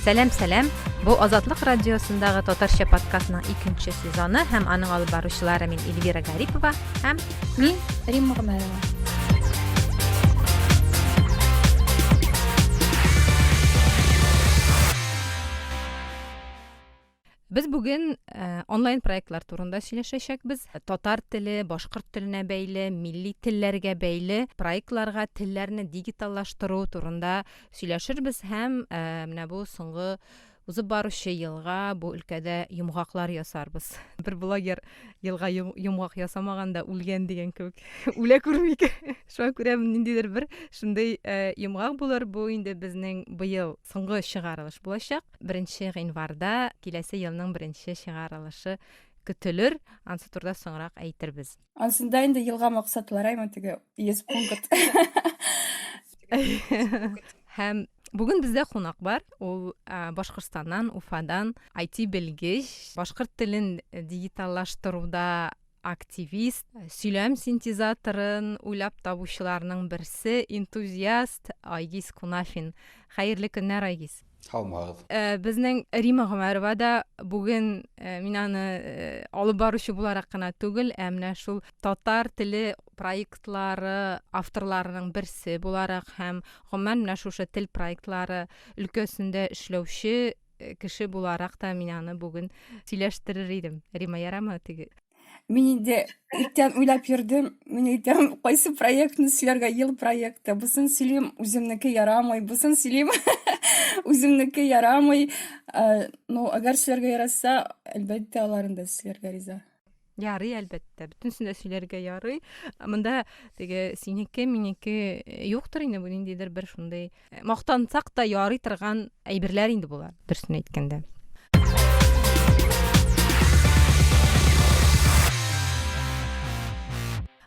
Сәлам, сәлам. Бу Азатлык радиосындагы татарча подкастның икенче сезоны һәм аның алып баручылары мин Эльвира Гарипова һәм мин Римма Гомәрова. Без бүген э, онлайн проектлар турында сөйләшәчәкбез. Татар теле, башкорт теленә бәйле, милли телләргә бәйле проектларга телләрне дигиталлаштыру турында сөйләшербез һәм э, менә бу соңгы узып баручы елга бу өлкәдә йомгаклар ясарбыз. Бер блогер елга йомгак ясамаган да үлгән дигән кебек. Үлә күрмик. Шуңа күрә ниндидер бер шундый э, йомгак булыр. Бу инде безнең быел соңгы чыгарылыш булачак. Беренче гыйнварда киләсе елның беренче чыгарылышы көтелер. Ансы турыда соңрак әйтербез. Ансында инде елга максатлар әйме теге 100 пункт. Һәм бүген бездә кунак бар. Ул Башкортстаннан, Уфадан IT белгеч, башкорт телен дигиталлаштыруда активист, сөйләм синтезаторын уйлап табучыларның берсе, энтузиаст Айгиз Кунафин. Хәерле көннәр, Айгиз. Һаумыгыз. Э, безнең Рима Гомәрова да бүген э, мин аны э, алып баручы буларак кына түгел, ә менә шул татар теле проектлары авторларының берсе буларак һәм гомумән менә шушы тел проектлары өлкәсендә эшләүче кеше буларак та мин аны бүген сөйләштерер идем. Рима, ярамы теге? Мин инде иртән уйлап йөрдем, мин әйтәм, кайсы проектны сөйләргә, ел проекты. Бусын сөйлим, үземнеке ярамый, бусын сөйлим, үземнеке ярамый. Э, ну, әгәр сөйләргә яраса, әлбәттә, аларын да сөйләргә риза. Ярый, әлбәттә, бөтенесен дә сөйләргә ярый. Монда теге синеке, минеке юктыр инде, бу ниндидер бер шундый Мактансак та ярый торган әйберләр инде болар, дөресен әйткәндә.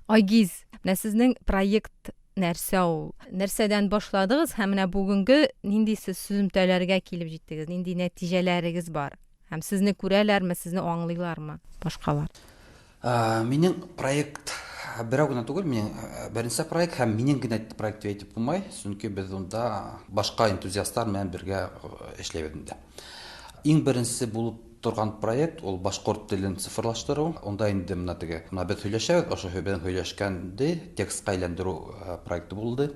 Айгиз, менә сезнең проект нәрсә ул? Нәрсәдән башладыгыз һәм менә бүгенге нинди сез сөземтәләргә килеп җиттегез, нинди нәтиҗәләрегез бар? Һәм сезне күрәләрме, сезне аңлыйлармы башкалар? Минем проект берәү генә түгел, минем беренче проект һәм минем генә проект дип әйтеп булмай, чөнки без унда башка энтузиастлар белән бергә эшләйбез инде. Иң беренче булып торган проект ул башкорт телен цифрлаштыру. Унда инде менә теге, менә без һөйләшәбез, ошо безнең һөйләшкәнде текстка әйләндерү проекты булды.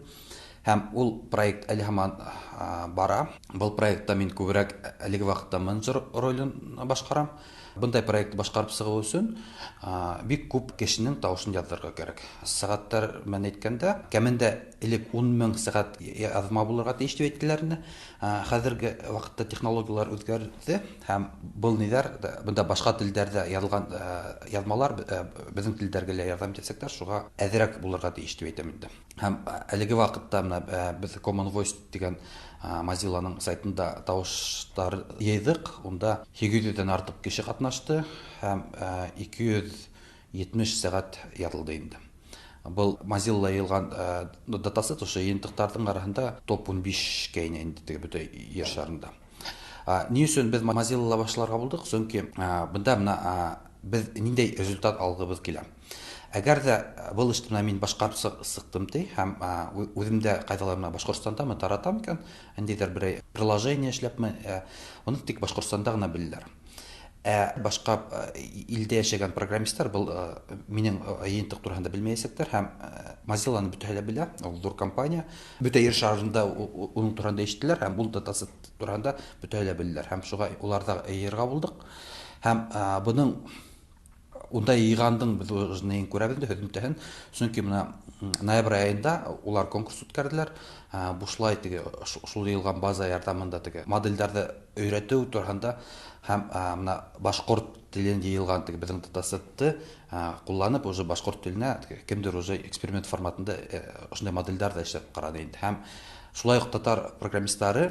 Һәм ул проект әле һаман бара. Был проектта мин күбрәк әлеге вакытта менеджер ролен башкарам. Бындай проектны башкарып чыгу өчен бик күп кешенең тавышын яздырырга кирәк. Сәгатьләр белән әйткәндә, кәмендә элек 10 мең сәгать язма булырга тиеш дип әйттеләр инде. Хәзерге вакытта технологияләр үзгәрде һәм был ниләр, бында башка телләрдә язылган язмалар безнең телләргә лә ярдәм итәчәкләр, шуга әзрәк булырга тиеш дип әйтәм инде. Һәм әлеге вакытта менә без Common Voice дигән Mozilla-ның сайтында тавышлар җыйдык. Унда 800 дән артык кеше катнашты һәм 270 сәгать язылды инде. Был Mozilla җыелган датасет ошо җыентыкларның арасында топ 15 кә инә инде теге бөтен Җир шарында. Ни өчен без Mozilla башларга булдык? Чөнки бында менә без ниндәй результат алгыбыз килә. Әгәр дә был эшне менә мин башкарып чыктым ди һәм үзем дә кайдалар менә Башкортстандамы таратам икән, ниндидер берәй приложение эшләпме, моны тик Башкортстанда гына беләләр. Ә башка илдә яшәгән программистлар был минем җыентык турында белмәячәкләр һәм Mozilla-ны бөтәһе дә белә, ул зур компания. Бөтә җир шарында уның турында ишеттеләр һәм ул датасет турында бөтәһе дә белделәр һәм шуга уларда җыярга булдык. Һәм буның Унда йыйгандың без уже неен күрәбез инде һөҙөмтәһен. Чөнки менә ноябрь аенда улар конкурс үткәрделәр. Бушлай теге шул йыелган база ярдәмендә теге модельдәрҙе өйрәтеү тураһында һәм менә башкорт телен йыелган теге беҙҙең датасетты кулланып уже башкорт теленә кемдер уже эксперимент форматында ошондай модельдәр ҙә эшләп ҡараны инде. Һәм шулай уҡ татар программисттары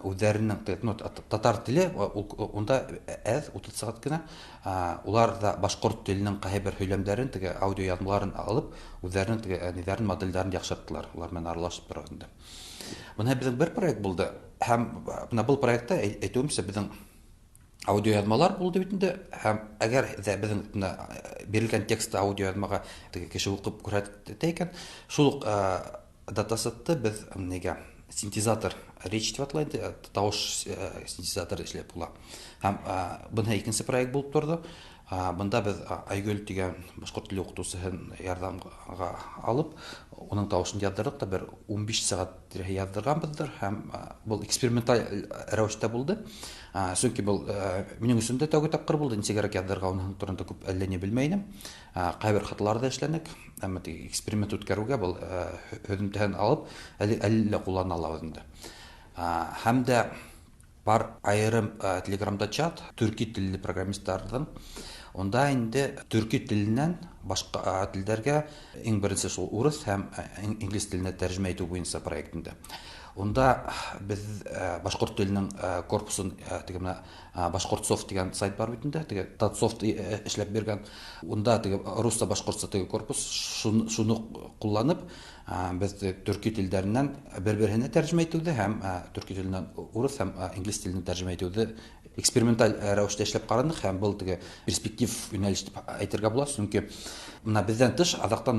үҙҙәренең, ну, татар теле унда әҙ, 30 сәғәт кенә. Улар да башкорт теленең кайбер һөйләмдәрен, теге аудиоязмаларын алып, үзләренең теге ниләрен, модельдәрен яхшырттылар. Улар белән аралашып торабыз инде. Менә безнең бер проект булды. Һәм менә был проектта әйтүемчә, безнең аудиоязмалар булды бит инде. Һәм әгәр дә безнең менә бирелгән текстты аудиоязмага теге кеше укып күрсәтә икән, шул ук датасетты без нигә синтезатор речь дип атала инде, тавыш синтезаторы эшләп була. Һәм бына икенче проект булып торды. Бында без Айгөл дигән башкорт теле укытучысын ярдәмгә алып, уның тавышын яздырдык та бер 15 сәгать тирәһе яздырганбыздыр һәм был эксперименталь рәвештә булды. Чөнки был минем өчен дә тәүге тапкыр булды, ничегрәк яздырырга уның турында күп әллә ни белмәй идем. Кайбер хаталар да эшләнек, әмма теге эксперимент үткәрүгә был һөҙөмтәһен алып, әле әле куллана алабыз инде. Һәм дә Бар аерым Телеграмда чат, төрки телле программистларның. Унда инде төрки теленнән башка телләргә иң беренче шул урыс һәм инглиз теленә тәрҗемә итү буенча проект инде. Унда без башкорт теленең корпусын теге менә Башкортсофт дигән сайт бар бит инде, теге Татсофт эшләп биргән. Унда теге русча башкортча теге корпус шуны кулланып, Без төрки телләреннән бер-берсенә тәрҗемә итүде һәм төрки теленнән урыс һәм инглиз теленә тәрҗемә итүде эксперименталь рәвештә эшләп карадык һәм был теге перспектив юнәлеш дип әйтергә була, чөнки менә бездән тыш азактан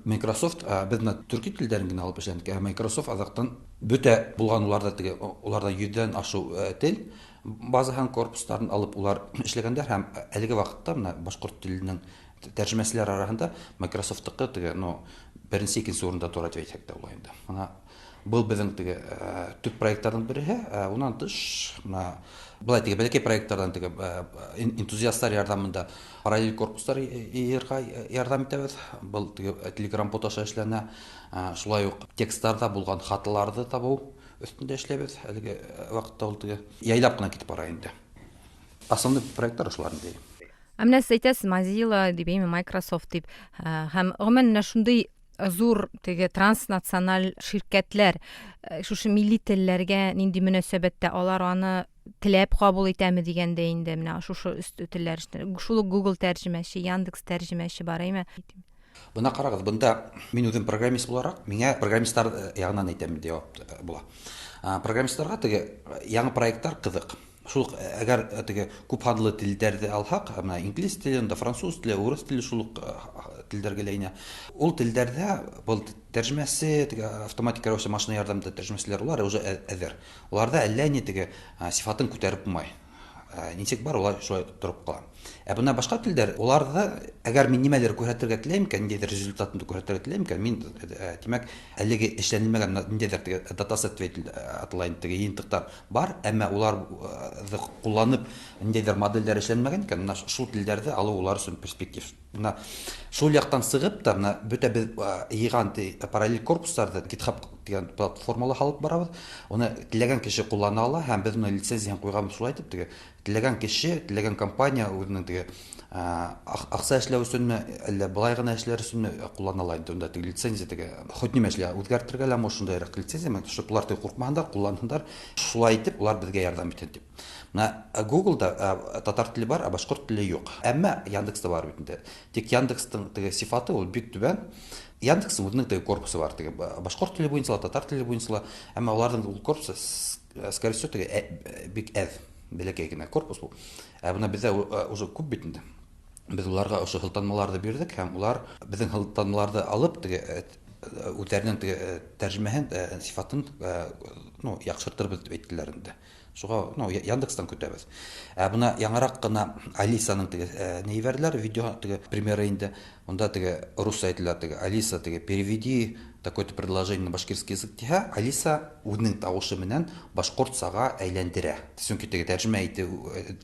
Microsoft без менә төрки телләрен генә алып эшләдек, ә Microsoft азактан бөтә булган уларда теге уларда йөздән ашу тел база һәм корпусларын алып улар эшләгәннәр һәм әлеге вакытта менә башкорт теленең Тәрҗемәчеләр арасында Microsoft-тыкы теге, ну, беренче, икенче урында тора дип әйтсәк тә була инде. Менә был безнең теге төп проектларның береһе. Уннан тыш, менә былай теге бәләкәй проектлардан теге энтузиастлар ярдәмендә параллель корпуслар йыйырга ярдәм итәбез. Был теге Telegram бот аша эшләнә. Шулай ук текстларда булган хаталарны табу өстендә эшләбез. Әлеге вакытта ул теге яйлап кына китеп бара инде. Основной проектлар шулар инде. Ә менә сез әйтәсез Mozilla дип, әйме Microsoft дип. Һәм гомумән менә шундый зур теге транснациональ ширкәтләр шушы милли телләргә нинди мөнәсәбәттә, алар аны теләп кабул итәме дигәндә инде менә шушы телләр шул ук Google тәрҗемәче, Яндекс тәрҗемәче бар, әйме? Бына карагыз, бында мин үзем программист буларак, миңа программистлар ягыннан әйтәм дип җавап була. Программистларга теге яңа проектлар кызык. Шул ук әгәр теге күп һанлы телләрне алһак, менә инглиз теле, анда француз теле, урыс теле шул ук телләргә лә инә. Ул телләрдә был тәрҗемәсе, теге автоматик рәвештә машина ярдәмендә тәрҗемәчеләр улар уже әзер. Уларда әллә ни теге сифатын күтәреп булмай. Ничек бар, улар шулай торып кала. Ә бына башка телләр, уларда әгәр мин нимәлер күрсәтергә теләйм икән, ниндидер результатны күрсәтергә теләйм икән, мин, димәк, әлеге эшләнелмәгән ниндидер теге датасет дип атала инде, теге җыентыктар бар, әмма уларны кулланып ниндидер модельләр эшләнмәгән икән, менә шул телләрдә алу улар өчен перспектив. Менә шул яктан чыгып та, менә бөтә без җыйган параллель корпусларда GitHub дигән платформала алып барабыз. Аны теләгән кеше куллана ала һәм без моны лицензияне куйганбыз шулай итеп, теге теләгән кеше, теләгән компания үзенең теге акча эшләү өченме, әллә былай гына эшләр өченме куллана ала инде. Унда теге лицензия теге хоть нимә эшлә, үзгәртергә лә может шундыйрак лицензия, чтобы улар теге куркмаһындар, кулланһындар. Шулай итеп, улар безгә ярдәм итә дип. Менә Google-да татар теле бар, ә башкорт теле юк. Әмма Яндекста бар бит инде. Тик Яндекстың теге сифаты ул бик түбән. Яндексның үзенең теге корпусы бар, теге башкорт теле буенча ла, татар теле буенча ла. Әмма аларның ул корпусы, скорее всего, теге бик әз, бәләкәй генә корпус бу. Ә менә бездә уже күп бит инде. Без уларга ошо һылтанмаларны бирдек һәм улар безнең һылтанмаларны алып, теге үзләренең теге тәрҗемәһен, сифатын, ну, яхшыртырбыз дип әйттеләр инде. Шуга, ну, Яндекстан көтәбез. Ә бына яңарак кына Алисаның теге не җибәрделәр, видео теге примеры инде. Унда теге русча әйтелә, теге Алиса теге переведи такое-то предложение на башкирский язык диһә, Алиса үзенең тавышы менән башкортчага әйләндерә. Чөнки теге тәрҗемә итү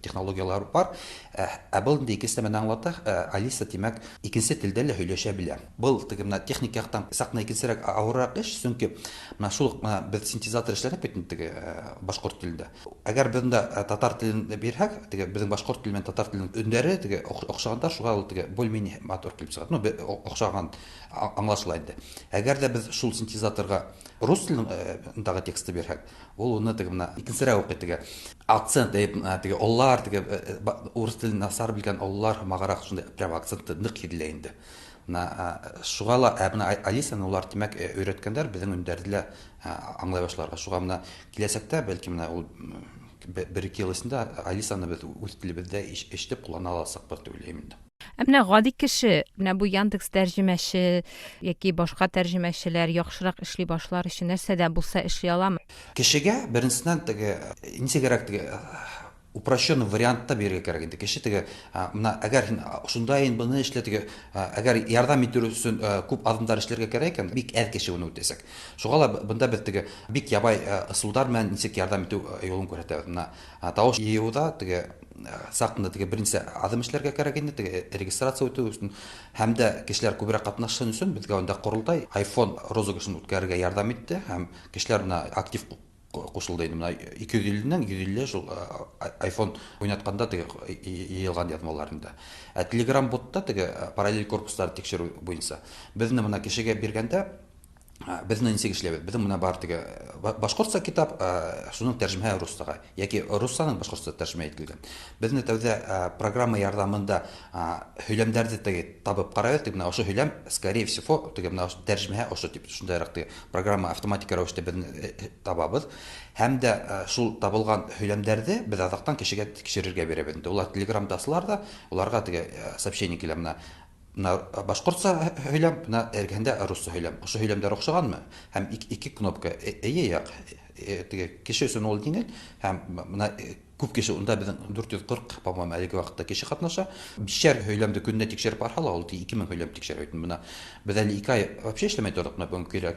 технологияләре бар. Ә был инде икенче нәмәне аңлата, Алиса, димәк, икенче телдә лә һөйләшә белә. Был теге менә техник яктан чак кына икенчерәк авыррак эш, чөнки менә шул ук менә без синтезатор эшләдек бит инде теге башкорт телендә. Әгәр без монда татар телен бирһәк, теге безнең башкорт теле белән татар теленең өннәре теге охшагандар, шуңа ул теге более-менее матур килеп чыга. Ну, охшаган аңлашыла инде. Әгәр дә без шул синтезаторга рус телендәге тексты бирһәк, ул уны теге менә икенчерәк укый теге акцент, теге оллар, теге урыс телен начар белгән оллар магарак шундый прям акценты нык сизелә инде. Менә шуга ла, ә менә Алисаны улар димәк өйрәткәннәр безнең өндәрде лә аңлай башларга. Шуга менә киләчәктә бәлки менә ул бер-ике ел эчендә Алисаны без үз телебездә ишетеп куллана алачакбыз дип уйлыйм инде. Ә менә гади кеше, менә бу Яндекс тәрҗемәче яки башка тәрҗемәчеләр яхшырак эшли башлар өчен нәрсә дә булса эшли аламы? Кешегә беренчедән теге ничегрәк теге упрощенный вариантта бирергә кирәк инде. Кеше теге менә әгәр һин шундаен моны эшлә теге әгәр ярдәм итү өчен күп адымнар эшләргә кирәк икән, бик әз кеше моны үтәчәк. Шуңа ла бында без теге бик ябай ысулдар белән ничек ярдәм итү юлын күрсәтәбез. Менә тавыш җыюда теге сак кына теге берничә адым эшләргә кирәк инде, теге регистрация үтү өчен һәм дә кешеләр күбрәк катнашсын өчен безгә анда корылтай iPhone розыгрышын үткәрергә ярдәм итте һәм кешеләр менә актив кушылды инде. Менә 250-нең 150 шул iPhone уйнатканда теге җыелган язмалар инде. Ә Telegram ботта теге параллель корпуслар тикшерү буенча безне менә кешегә биргәндә Без менә ничек эшләбез? Безнең менә бар теге башкортча китап, шуның тәрҗемә русчага яки русчаның башкортча тәрҗемә ителгән. Без менә тәүдә программа ярдәмендә һөйләмнәрне теге табып карабыз, теге менә ошо һөйләм, скорее всего, теге менә тәрҗемә ошо дип, шундайрак теге программа автоматик рәвештә без табабыз. Һәм дә шул табылган һөйләмнәрне без азактан кешегә тикшерергә бирәбез. Инде улар Телеграмдасылар да, уларга теге сообщение килә менә Менә башкортча һөйләм, менә эргәндә русча һөйләм. Ошо һөйләмнәр охшаганмы? Һәм ике кнопка эйе як. Теге кеше өчен ул җиңел һәм менә күп кеше унда безнең 440, по-моему, әлеге вакытта кеше катнаша. Бишәр һөйләмне көненә тикшереп барһа ла, ул 2000 һөйләм тикшерә бит. Менә без әле ике ай вообще эшләмәй тордык, менә бүгенге көйгә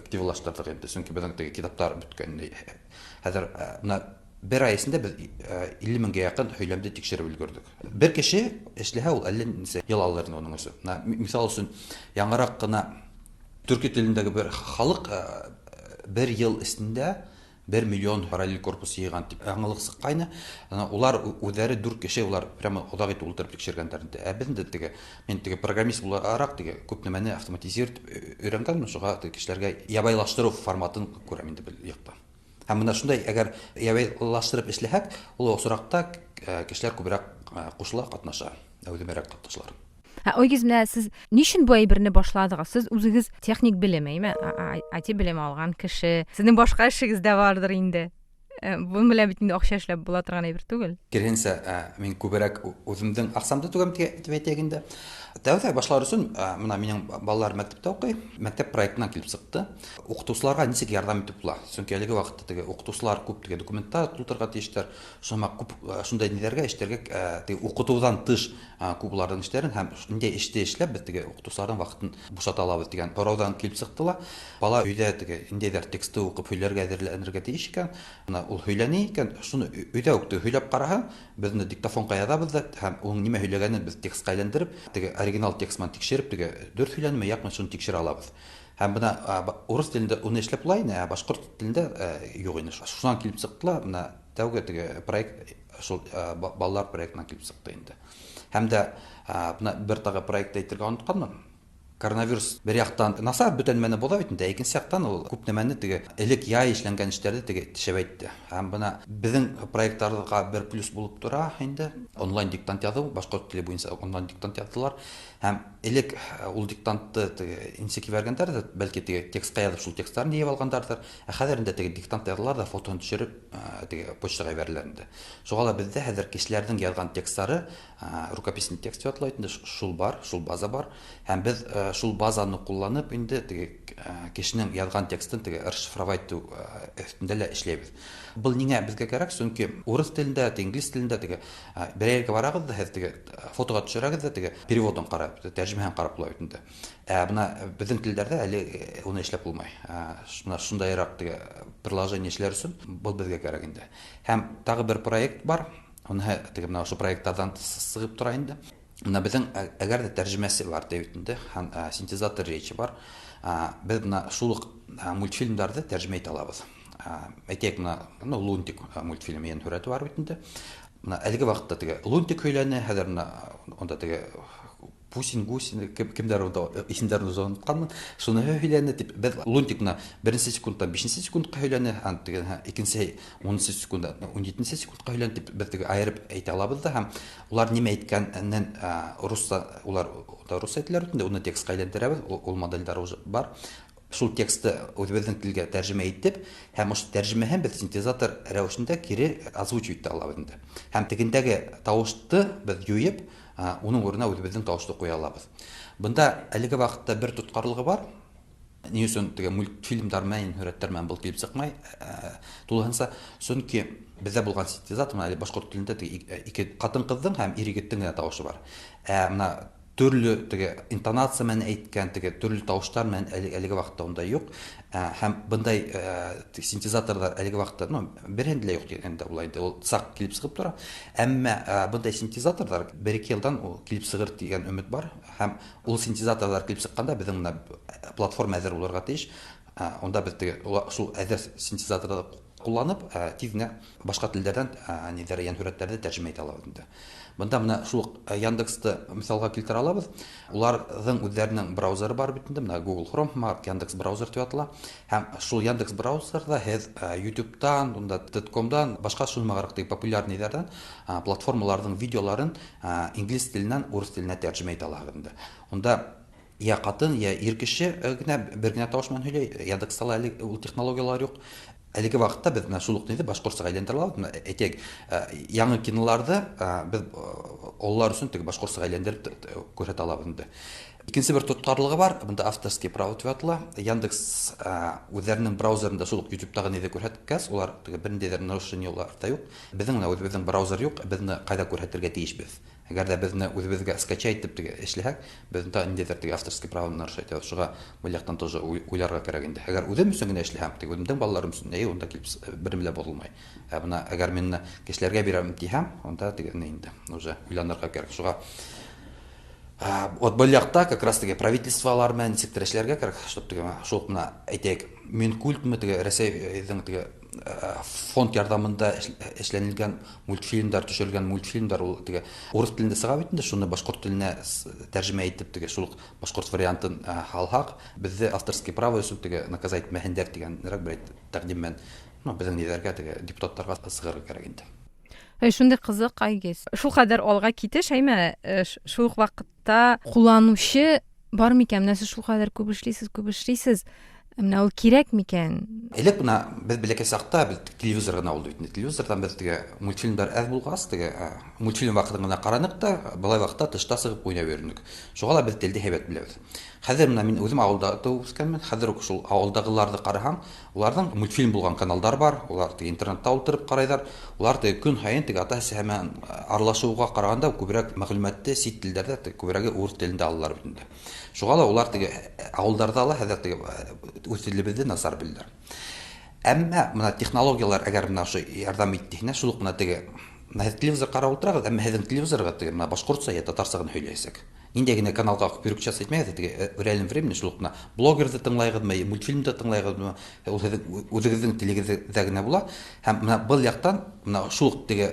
активлаштырдык инде, чөнки безнең теге китаплар беткән. Хәзер менә Бер ай эчендә без 50 меңгә якын һөйләмне тикшереп өлгердек. Бер кеше эшләһә, ул әллә ничә ел алыр инде моның өчен. Менә мисал өчен, яңарак кына төрки телендәге бер халык бер ел эчендә 1 миллион параллель корпус җыйган дип яңалык чыккайны. Улар үзләре дүрт кеше, улар прямо озак итеп утырып тикшергәннәр инде. Ә без инде теге, мин теге программист буларак теге күп нәмәне автоматизировать өйрәнгәнмен, шуңа теге кешеләргә ябайлаштыру форматын күрәм инде бер якта. Һәм менә шундай, әгәр ябайлаштырып эшләһәк, ул очракта кешеләр күбрәк кушыла, катнаша, әүдемерәк катнашалар. Ә Айгиз, менә сез ни өчен бу әйберне башладыгыз? Сез үзегез техник белем, әйме? IT белеме алган кеше. Сезнең башка эшегез дә бардыр инде. Бу белән бит инде акча эшләп була торган әйбер түгел. Киресенчә, мин күбрәк үземнең акчамды түгәм дип әйтәйек инде. Тәүдә башлар өчен, менә минем балалар мәктәптә укый, мәктәп проектыннан килеп чыкты. Укытучыларга ничек ярдәм итеп була? Чөнки әлеге вакытта теге укытучылар күп теге документлар тутырырга тиешләр. Шуңа күп шундай ниләргә, эшләргә теге укытудан тыш күп уларның эшләрен һәм ниндәй эште эшләп без теге укытучыларның вакытын бушата алабыз дигән сораудан килеп чыкты ла. Бала өйдә теге ниндәйдер тексты укып һөйләргә әзерләнергә тиеш икән, менә ул һөйләни икән, шуны өйдә үк теге һөйләп караһа, без аны диктофонга язабыз да һәм ул нимә һөйләгәнен без текстка әйләндереп, теге оригинал текст белән тикшереп, теге дөрес һөйләнеме, якмы, шуны тикшерә алабыз. Һәм менә урыс телендә уны эшләп була иде, ә башкорт телендә юк иде. Шуннан килеп чыкты ла, менә тәүге теге проект шул балалар проектыннан килеп чыкты инде. Һәм дә менә бер тагы проект әйтергә онытканмын. Коронавирус бер яктан насар бүтән нәмәне боза бит инде, ә икенче яктан ул күп нәмәне теге элек яй эшләнгән эшләрне теге шәбәйтте. Һәм менә безнең проектларга бер плюс булып тора инде. Онлайн диктант язу, башкорт теле буенча онлайн диктант яздылар. Һәм элек ул диктантты теге ничек җибәргәндәрдер, бәлки теге текстка язып шул текстларын җыеп алгандардыр. Ә хәзер инде теге диктант язалар да фотоны төшереп теге почтага җибәрәләр инде. Шуңа да бездә хәзер кешеләрнең язган текстлары рукописный текст дип атала инде, шул бар, шул база бар. Һәм без шул базаны кулланып инде теге кешенең язган текстын теге расшифровать итү өстендә лә эшләйбез. Был ниңә безгә кирәк? Чөнки урыс телендә, инглиз телендә теге берәр җиргә барагыз да, һез теге фотога төшерәгез дә теге переводын карап, тәрҗемәһен карап була бит инде. Ә менә безнең телләрдә әле уны эшләп булмый. Менә шундайрак теге приложение эшләр өчен был безгә кирәк инде. Һәм тагы бер проект бар. Уны теге менә шул проектлардан сыгып тора инде. Менә безнең әгәр дә тәрҗемәсе бар дип инде, һәм синтезатор речи бар. Без менә шул ук мультфильмнарны тәрҗемә итә алабыз. Әйтәйек, менә, ну, Лунтик мультфильмы ен сурәте бар бит инде. Менә әлеге вакытта теге Лунтик һөйләнә, хәзер менә анда теге Пусин, Гусин, кемдер анда исемнәрен уже онытканмын. Шуны һөйләнә дип, без Лунтик менә беренче секундтан бишенче секундка һөйләнә, һәм теге икенче унынчы секундта унҗиденче секундка һөйләнә дип без теге аерып әйтә алабыз да һәм улар нимә әйткәнен русча, улар русча әйтәләр бит инде, уны текстка әйләндерәбез, ул модельләр уже бар. Шул текстны үзебезнең телгә тәрҗемә итеп, һәм ошо тәрҗемәһен без синтезатор рәвешендә кире озвучивать итә алабыз инде. Һәм тегендәге тавышты без юеп, Уның урынына үзебезнең тавышны куя алабыз. Бында әлеге вакытта бер тоткарлыгы бар. Ни өчен теге мультфильмнар менән, һүрәтләр менән был килеп чыкмай? Тулыһынча, чөнки бездә булган синтезатор менә әле башкорт телендә теге ике хатын-кызның һәм ир-егетнең генә тавышы бар. Ә менә төрле теге интонация белән әйткән, теге төрле тавышлар белән әле, әлеге вакытта унда юк. Һәм бындай синтезаторлар әлеге вакытта, ну, берәнде лә юк дигәндә була инде, ул сак килеп чыгып тора. Әмма бындай синтезаторлар бер-ике елдан ул килеп чыгыр дигән өмет бар. Һәм ул синтезаторлар килеп чыкканда безнең менә платформа әзер булырга тиеш. Унда без теге шул әзер синтезаторны кулланып, тиз генә башка телләрдән ниләр янһүрәтләрне тәрҗемә итә алабыз инде. Монда менә шул ук Яндексты мисалга китерә алабыз. Уларның үзләренең браузеры бар бит инде, менә Google Chrome, Марк Яндекс браузер дип атала. Һәм шул Яндекс браузерда һез YouTube'тан, унда TED.com'дан, башка шул теге популяр ниләрдән, платформаларның видеоларын инглиз теленнән урыс теленә тәрҗемә итә алабыз инде. Унда я катын, я ир кеше генә бер генә тавыш белән һөйли. Яндекста ла әле ул технологияләр юк. Әлеге вакытта без менә шул ук нидә башкортчага әйләндерә алабыз. Менә әйтик, яңа киноларда без олылар өчен теге башкортчага әйләндереп күрсәтә алабыз инде. Икенче бер тоткарлыгы бар, монда авторский право дип атала. Яндекс үзләренең браузерында шул ук YouTube'тагы нидә күрсәткәч, улар теге бернинди дә нарушение уларда юк. Безнең менә үзебезнең браузер юк, безне кайда күрсәтергә тиешбез? Әгәр дә безне үзебезгә скачать итеп теге эшләһәк, без монда ниндидер теге авторский правоны нарушать итәбез. Шуңа бу яктан тоже уйларга кирәк инде. Әгәр үзем өчен генә эшләһәм, теге үземнең балаларым өчен, әй, унда килеп берни дә бозылмай. Ә менә әгәр мин кешеләргә бирәм диһәм, унда теге ни инде, уже уйланырга кирәк. Шуңа вот бу якта как раз теге правительстволар белән ничектер эшләргә кирәк, чтобы теге шул ук менә әйтәйек, Минкультмы теге Рәсәйнең теге фонд ярдәмендә эшләнелгән мультфильмнар, төшерелгән мультфильмнар ул теге урыс телендә чыга бит инде, шуны башкорт теленә тәрҗемә итеп теге шул ук башкорт вариантын алһак, безне авторский право өчен теге наказать итмәһендәр дигәнрәк бер тәкъдим белән, ну, безнең ниләргә теге депутатларга сыгырга кирәк инде. Әй, шундый кызык, Айгиз. Шул кадәр алга китеш, әйме, шул ук вакытта кулланучы бар микән? Менә сез шул кадәр күп эшлисез, күп эшлисез. Менә ул кирәк микән? Элек менә без бәләкәй чакта без телевизор гына булды бит инде. Телевизордан без теге мультфильмнар әз булгач, теге мультфильм вакытын гына каранык та, болай вакытта тышта чыгып уйнап йөрдек. Шуңа да без телне һәйбәт беләбез. Хәзер менә мин үзем авылда туып үскәнмен. Хәзер үк шул авылдагыларны карасаң, Уларның мультфильм булган каналдар бар, улар теге интернетта утырып карайлар. Улар теге көн һаен теге ата-әсә белән аралашуга караганда күбрәк мәгълүматны чит телләрдә, теге күбрәге урыс телендә алалар бит инде. Шуңа да улар теге авылдарда ла хәзер теге үз телебезне начар беләләр. Әмма менә технологияләр әгәр менә шул ярдәм итте, шул ук менә теге менә телевизор карап утырагыз, әмма һезнең телевизорга теге менә башкортча я татарча гына һөйләячәк. Нинди генә каналга переключаться итмәгез, теге э, в реальном времени шул ук менә блогерны тыңлайгызмы, мультфильмды тыңлайгызмы, ул һезнең үзегезнең телегездә генә була. Һәм менә был яктан менә шул ук теге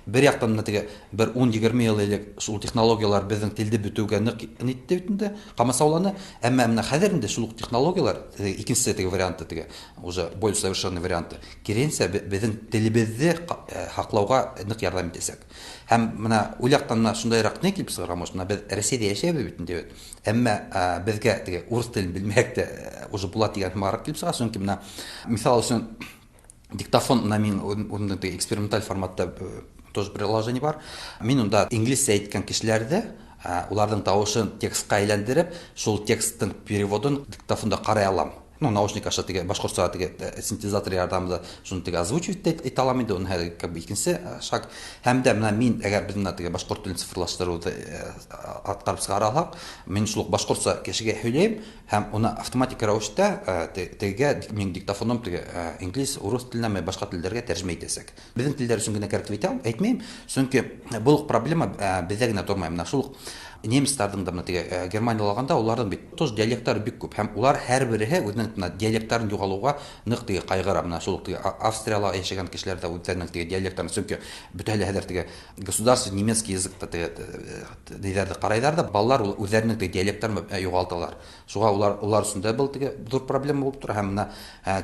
бер яктан менә теге бер 10-20 ел элек шул технологияләр безнең телде бетүгә нык нитте бит инде, камасауланы. Әмма менә хәзер инде шул ук технологияләр, теге икенче теге варианты теге уже более совершенный варианты, киренсә безнең телебезне э, һаклауга нык ярдәм итәчәк. Һәм менә ул яктан менә шундыйрак ни килеп чыгарга может, менә без Россиядә яшәйбез бит инде. Әмма безгә теге урыс телен белмәк тә уже була дигән һымаграк килеп чыга, чөнки менә мисал өчен диктофон менә мин үземнең теге эксперименталь форматта тоже приложение бар. Мин унда инглизчә әйткән кешеләрдә уларның тавышын текстка әйләндереп, шул текстның переводын диктофонда карый алам. Ну, наушник аша теге башкортчага теге э, синтезатор ярдәмендә шуны теге озвучивать итә алам инде, уны хәзер как бы икенче э, шаг. Һәм дә менә мин әгәр без менә теге башкорт телен цифрлаштыруды э, аткарып чыгара алсак, мин шул ук башкортча кешегә һөйләйм һәм уны автоматик рәвештә тегегә минем диктофоным теге инглиз, урыс теленә, башка телләргә тәрҗемә итәчәк. Безнең телләр өчен генә кирәк дип әйтмим, чөнки бу ук проблема бездә генә тормый. Менә шул ук немецларның да менә теге Германиядә алганда, уларның бит тоже диалектлары бик күп һәм улар һәрбере үзенең менә диалектларын югалуга нык теге кайгыра. Менә шул ук теге Австриядә яшәгән кешеләр дә үзләренең теге диалектларын, чөнки бөтә әле хәзер теге государственный немецкий языкта теге ниләрне карайлар да, балалар үзләренең теге диалектларын югалталар. Шуңа улар улар өчен дә был теге зур проблема булып тора һәм менә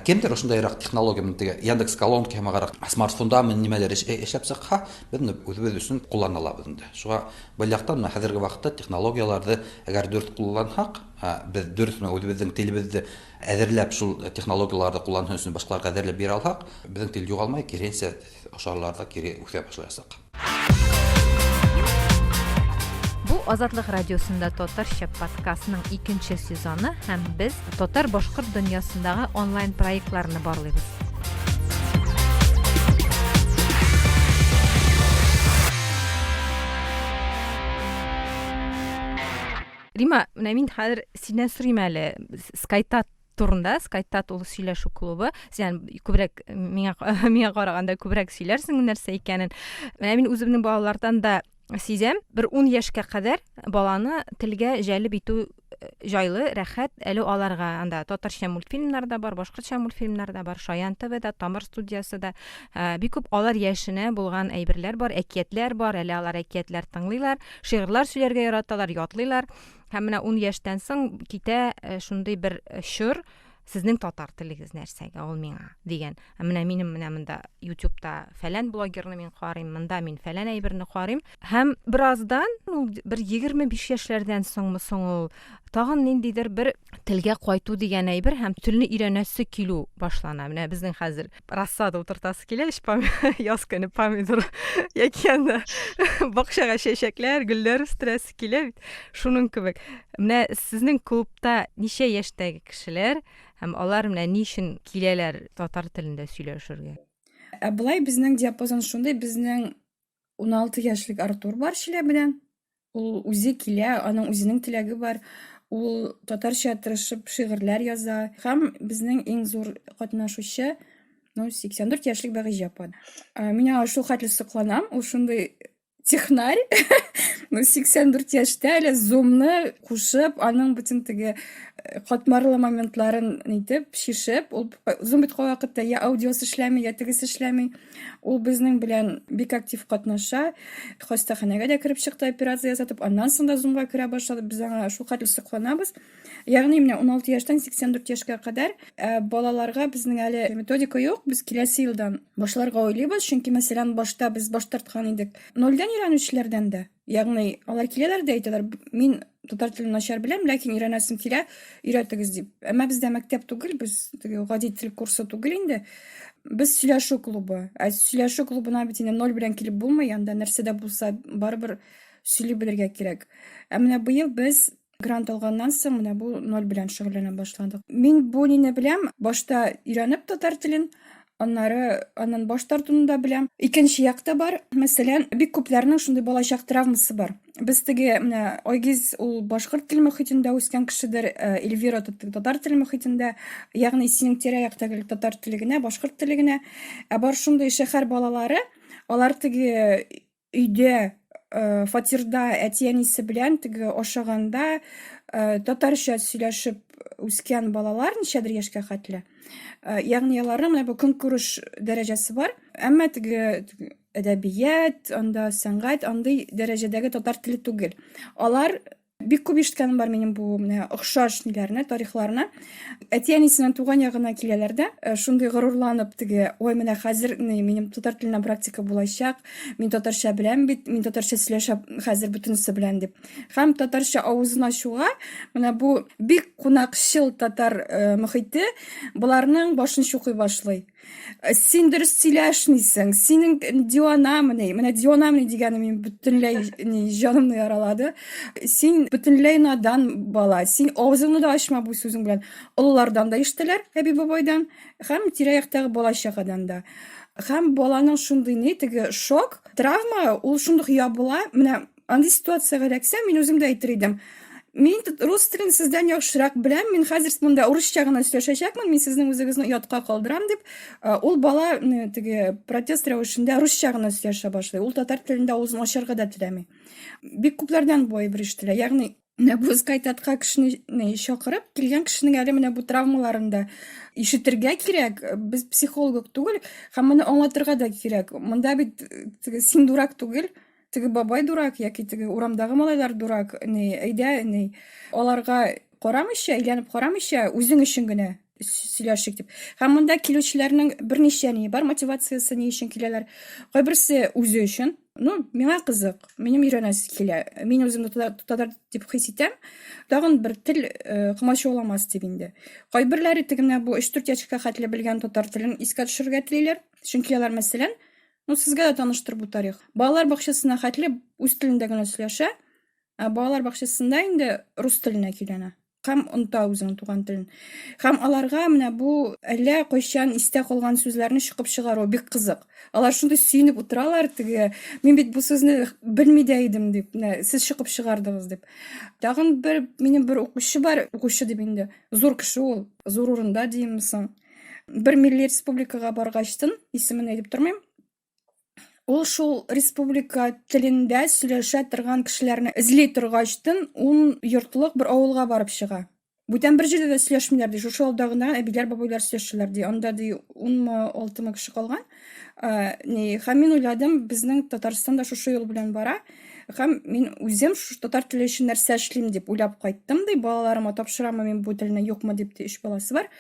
кемдер ошондайрак технология менә теге Яндекс колонка һәм агарак смартфонда менә нимәләр эшләп чыкса, без моны үзебез өчен куллана алабыз инде. Шуңа бу яктан менә хәзерге вакытта технологияләрне әгәр дөрес куллансак, без дөрес менә үзебезнең телебезне әзерләп шул технологияләрне куллану өчен башкаларга әзерләп бирә алсак, безнең тел югалмай, киресенчә, ошарларда кире үсә башлаячак. Бу Азатлык радиосында татарча подкастның икенче сезоны һәм без татар-башкорт дөньясындагы онлайн проектларны барлыйбыз. Рима, менә мин хәзер синнән сорыйм әле, Скайтат турында, Скайтат ул сөйләшү клубы. Син күбрәк миңа миңа караганда күбрәк сөйләрсең нәрсә икәнен. Менә мин үземнең балалардан да сизәм, бер 10 яшькә кадәр баланы телгә җәлеп итү э, җайлы, рәхәт. Әле аларга анда татарча мультфильмнар да бар, башкортча мультфильмнар да бар, Шаян ТВ да, Тамыр студиясе дә. Э, бик күп алар яшенә булган әйберләр бар, әкиятләр бар, әле алар әкиятләр тыңлыйлар, шигырьләр сөйләргә яраталар, ятлыйлар. Һәм менә 10 яшьтән соң китә э, шундый бер э, чор, сезнең татар телегез нәрсәгә ул миңа дигән. Ә менә минем менә монда YouTube'та фәлән блогерны мин карыйм, монда мин фәлән әйберне карыйм. Һәм бераздан, ул бер 25 яшьләрдән соңмы соң ул, тагын ниндидер бер телгә кайту дигән әйбер һәм телне өйрәнәсе килү башлана. Менә безнең хәзер рассада утыртасы килә, өч яз көне помидор яки анда бакчага чәчәкләр, гөлләр үстерәсе килә бит. Шуның кебек. Менә сезнең клубта ничә яшьтәге кешеләр һәм алар менә ни өчен киләләр татар телендә сөйләшергә? Ә болай безнең диапазон шундый, безнең 16 яшьлек Артур бар Чиләбедән. Ул үзе килә, аның үзенең теләге бар. Ул татарча тырышып шигырьләр яза. Һәм безнең иң зур катнашучы, ну, 84 яшьлек Бәгыйҗә апа. Мин аңа шул хәтле сокланам, ул шундый технарь. Ну, 84 яшьтә әле зумны кушып, аның бөтен теге э, катмарлы моментларын нитеп, чишеп, ул зум бит кайвакытта я аудиосы эшләми, я тегесе эшләми. Ул безнең белән бик актив катнаша. Хастаханәгә дә кереп чыкты, операция ясатып, аннан соң да зумга керә башлады. Без аңа шулхәтле сокланабыз. Ягъни менә 16 яшьтән 84 яшькә кадәр ә, балаларга безнең әле методика юк. Без киләсе елдан башларга уйлыйбыз, чөнки мәсәлән, башта без баш тарткан идек. Нольдән өйрәнүчеләрдән дә. Ягъни алар киләләр дә әйтәләр, мин татар телен начар беләм, ләкин өйрәнәсем килә, өйрәтегез дип. Әмма бездә мәктәп түгел, без теге гади тел курсы түгел инде. Без сөйләшү клубы. Ә сөйләшү клубына бит инде ноль белән килеп булмый, анда нәрсә дә булса барыбер сөйли белергә кирәк. Ә менә быел без грант алганнан соң менә бу ноль белән шөгыльләнә башладык. Мин бу нине беләм, башта өйрәнеп татар телен, аннары аннан баш тартуны да беләм. Икенче як та бар. Мәсәлән, бик күпләрнең шундый балачак травмасы бар. Без теге менә Айгиз ул башкорт тел мохитендә үскән кешедер, э, Эльвира татар тел мохитендә, ягъни синең тирә-якта гел татар теле генә, башкорт теле генә. Ә бар шундый шәһәр балалары, алар теге өйдә э, фатирда әти-әнисе белән теге ашаганда э, татарча сөйләшеп үскән балалар ничәдер яшькә хәтле. Э, ягъни аларның менә бу көнкүреш дәрәҗәсе бар, әмма теге әдәбият, анда сәнгать андый дәрәҗәдәге татар теле түгел. Алар Бик күп ишеткәнем бар минем бу менә охшаш ниләрне, тарихларны. Әти-әнисенең туган ягына киләләр дә, э, шундый горурланып теге, ой, менә хәзер ни, минем татар теленә практика булачак, мин татарча беләм бит, мин татарча сөйләшәм хәзер бөтенесе белән дип. Һәм татарча авызын ачуга, менә бу бик кунакчыл татар э, мохите боларның башын чукый башлый. Э, син дөрес сөйләшмисең, синең диванамыни, менә диванамыни дигәне мин бөтенләй ни җанымны яралады. Син бөтенләй надан бала, син авызыңны да ачма бу сүзең белән. Олылардан да ишетәләр, әби бабайдан, һәм тирә-яктагы бала чагадан да. Һәм баланың шундый ни, теге шок, травма, ул шундук ябыла. Менә Андый ситуациягә эләксәм, мин үзем дә әйтер идем. Мин рус телен сездән яхшырак беләм, мин хәзер монда урысча гына сөйләшәчәкмен, мин сезнең үзегезне оятка калдырам дип, э, ул бала э, теге протест рәвешендә русча гына сөйләшә башлый. Ул татар телендә авызын ачарга да теләми. Бик күпләрдән бу әйбер ишетелә. Ягъни менә бу скайтатка кешене чакырып, килгән кешенең әле менә бу травмаларын да ишетергә кирәк. Без психолог түгел, һәм моны аңлатырга да кирәк. Монда бит э, теге син дурак түгел, Теге бабай дурак яки теге урамдагы малайлар дурак, ни, әйдә, ни, аларга карамыйча, әйләнеп карамыйча, үзең өчен генә сөйләшик дип. Һәм монда килүчеләрнең берничә ни бар мотивациясе, ни өчен киләләр. Кайберсе үзе өчен, ну, миңа кызык, минем өйрәнәсе килә, мин үземне татар дип хис итәм, тагын бер тел э, комачауламас дип инде. Кайберләре теге менә бу 3-4 яшькә хәтле белгән татар телен искә төшерергә телиләр. Чөнки алар, мәсәлән, Ну, сезгә дә таныштыр бу тарих. Балалар бакчасына хәтле үз телендә генә сөйләшә. Ә балалар бакчасында инде рус теленә көйләнә һәм оныта үзенең туган телен. Һәм аларга менә бу әллә кайчан истә калган сүзләрне чыгып чыгару бик кызык. Алар шундый сөенеп утыралар теге, мин бит бу сүзне белми дә идем дип, менә сез чыгып чыгардыгыз дип. Тагын бер минем бер укучы бар, укучы дип инде, зур кеше ул, зур урында димме соң. Бер милли республикага баргачтын, исемен әйтеп тормыйм, Ул шул республика телендә сөйләшә торган кешеләрне эзли торгачтын, ун йортлык бер авылга барып чыга. Бүтән бер җирдә дә сөйләшмиләр, ди. Шушы авылда гына әбиләр, бабайлар сөйләшәләр, ди. Анда, ди, унмы, алтымы кеше калган. Ни, һәм мин уйладым, безнең Татарстан да шушы юл белән бара. Һәм мин үзем шушы татар теле өчен нәрсә эшлим дип уйлап кайттым, ди. Балаларыма тапшырамы мин бу телне, юкмы дип, ди, өч баласы бар.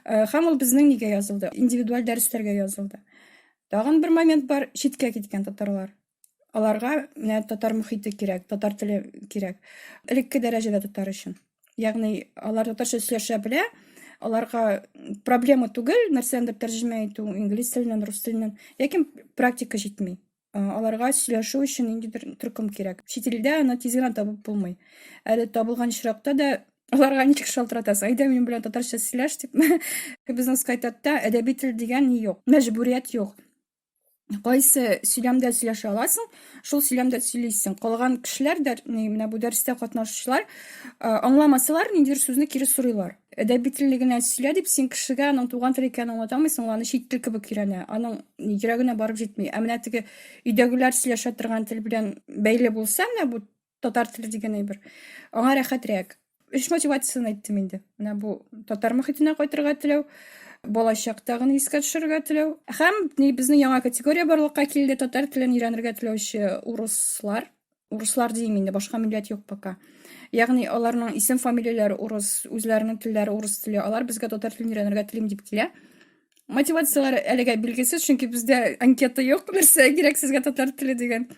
Һәм ул безнең нигә язылды? Индивидуаль дәресләргә язылды. Тагын бер момент бар, читкә киткән татарлар. Аларга менә татар мөхите кирәк, татар теле кирәк. Элекке дәрәҗәдә татар өчен. Ягъни алар татарча сөйләшә белә, аларга проблема түгел, нәрсәндер тәрҗемә итү инглиз теленнән, рус теленнән, ләкин практика җитми. Аларга сөйләшү өчен ниндидер төркем кирәк. Чит илдә аны тиз генә табып булмый. Әле табылган очракта да аларга ничек шалтыратасың? Әйдә минем белән татарча сөйләш дип. Безнең скайтатта әдәби тел дигән ни юк, мәҗбүрият юк. Кайсы сөйләмдә сөйләшә аласың, шул сөйләмдә сөйлисең. Калган кешеләр дә, менә бу дәрестә катнашучылар, аңламасалар, ниндидер сүзне кире сорыйлар. Әдәби телне генә сөйлә дип, син кешегә аның туган тел икәнен аңлата алмыйсың, ул аны чит тел кебек өйрәнә. Аның йөрәгенә барып җитми. Ә менә теге өйдәгеләр сөйләшә торган тел белән бәйле булса, менә бу татар теле дигән әйбер, аңа рәхәтрәк. Өч мотивациясен әйттем инде. Менә бу татар мохитенә кайтырга теләү, балачактагыны искә төшерергә теләү һәм безнең яңа категория барлыкка килде, татар телен өйрәнергә теләүче урыслар. Урыслар дим инде, башка милләт юк пока. Ягъни аларның исем фамилияләре урыс, үзләренең телләре урыс теле. Алар безгә татар телен өйрәнергә телим дип килә. Мотивацияләре әлегә билгесез, чөнки бездә анкета юк, нәрсә кирәк сезгә татар теле дигән.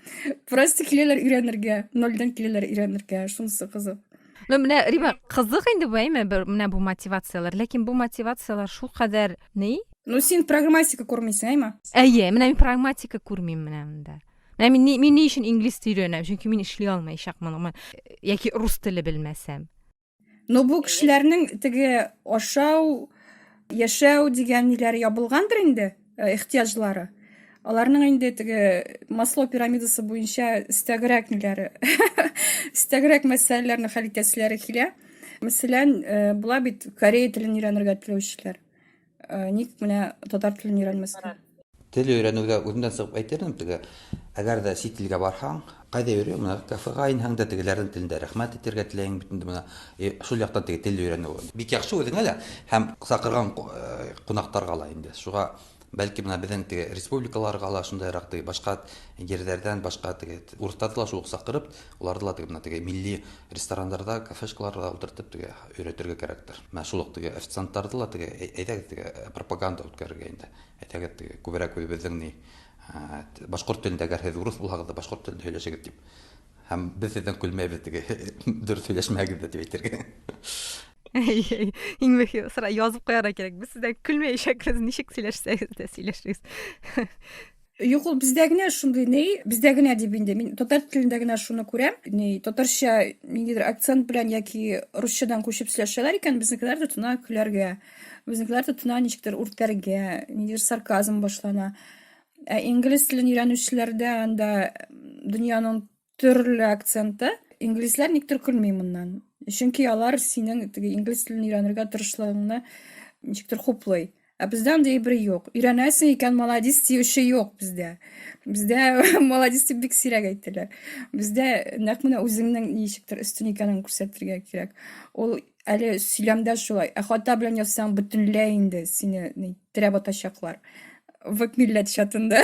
Просто киләләр өйрәнергә, нольдән киләләр өйрәнергә, шунысы кызык. Ну, менә, Рима, кызык инде бу, әйме, бер, менә бу мотивацияләр. Ләкин бу мотивацияләр шул кадәр ни? Ну, син прагматика күрмисең, әйме? Әйе, менә мин прагматика күрмим менә монда. Менә мин, мин ни өчен инглиз теле өйрәнәм? Чөнки мин эшли алмаячакмын, яки рус теле белмәсәм. Но бу кешеләрнең теге ашау, яшәү дигән ниләре ябылгандыр инде, э, ихтыяҗлары. Аларның инде теге Маслоу пирамидасы буенча өстәгерәк ниләре, өстәгерәк мәсьәләләрне хәл итәселәре килә. Мәсәлән, э, була бит корея телен өйрәнергә теләүчеләр. Э, ник менә татар телен өйрәнмәскә? Тел өйрәнүгә үземнән чыгып әйтер идем, теге, әгәр дә чит илгә барсаң, кайда йөри, менә кафега инһәң дә тегеләрнең телендә рәхмәт әйтергә теләйң бит инде менә. И, шул яктан теге тел өйрәнү бик яхшы үзеңә дә һәм чакырган э, кунактарга ла инде. Шуга бәлки менә безнең теге республикаларга ла шундыйрак теге башка җирләрдән, башка теге урысларны да шул ук чакырып, уларны да теге менә теге милли рестораннарда, кафешкаларда утыртып теге өйрәтергә кирәктер. Менә шул ук теге официантларны ла теге әйдәгез теге пропаганда үткәрергә инде. Әйдәгез теге күбрәк үзебезнең ни башкорт телендә, әгәр һез урыс булһагыз да башкорт телендә һөйләшегез дип. Һәм без сездән көлмәйбез теге дөрес һөйләшмәгез дә дип әйтергә. Иң мөһиме сора язып куярга кирәк. Без сездән көлмәячәкбез, ничек сөйләшсәгез дә сөйләшегез. Юк, ул бездә генә шундый ни, бездә генә дип инде. Мин татар телендә генә шуны күрәм. Ни, татарча ниндидер акцент белән яки русчадан күчеп сөйләшәләр икән, безнекеләр тотына көләргә. Безнекеләр тотына ничектер үртәргә, ниндидер сарказм башлана. Ә инглиз телен өйрәнүчеләрдә анда дөньяның төрле акценты. Инглизләр никтер көлми моннан. Чөнки алар синең теге инглиз телен өйрәнергә тырышлыгыңны ничектер хуплый. Ә бездә андый әйбер юк. Өйрәнәсең икән, молодец диюче юк бездә. Бездә молодец дип бик сирәк әйтәләр. Бездә нәкъ менә үзеңнең ничектер өстен икәнен күрсәтергә кирәк. Ул әле сөйләмдә шулай. Ә хата белән язсаң, бөтенләй инде сине ни, терәп атачаклар. Веб милләт чатында.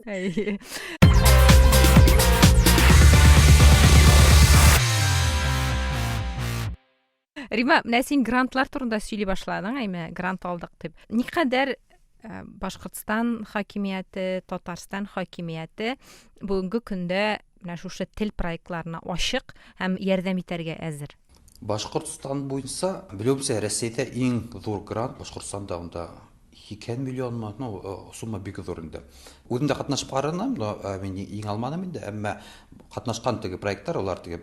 Әйе. Рима, менә син грантлар турында сөйли башладың, әйме, грант алдык дип. Никадәр э, Башкортстан хакимияте, Татарстан хакимияте бүгенге көндә менә шушы тел проектларына ачык һәм ярдәм итәргә әзер? Башкортстан буенча, белүемчә, Рәсәйдә иң зур грант Башкортстанда, анда 80 миллионмы, ну, сумма бик зур инде. Үзем дә катнашып карадым, но мин иң алмадым инде, әмма катнашкан теге проектлар, алар теге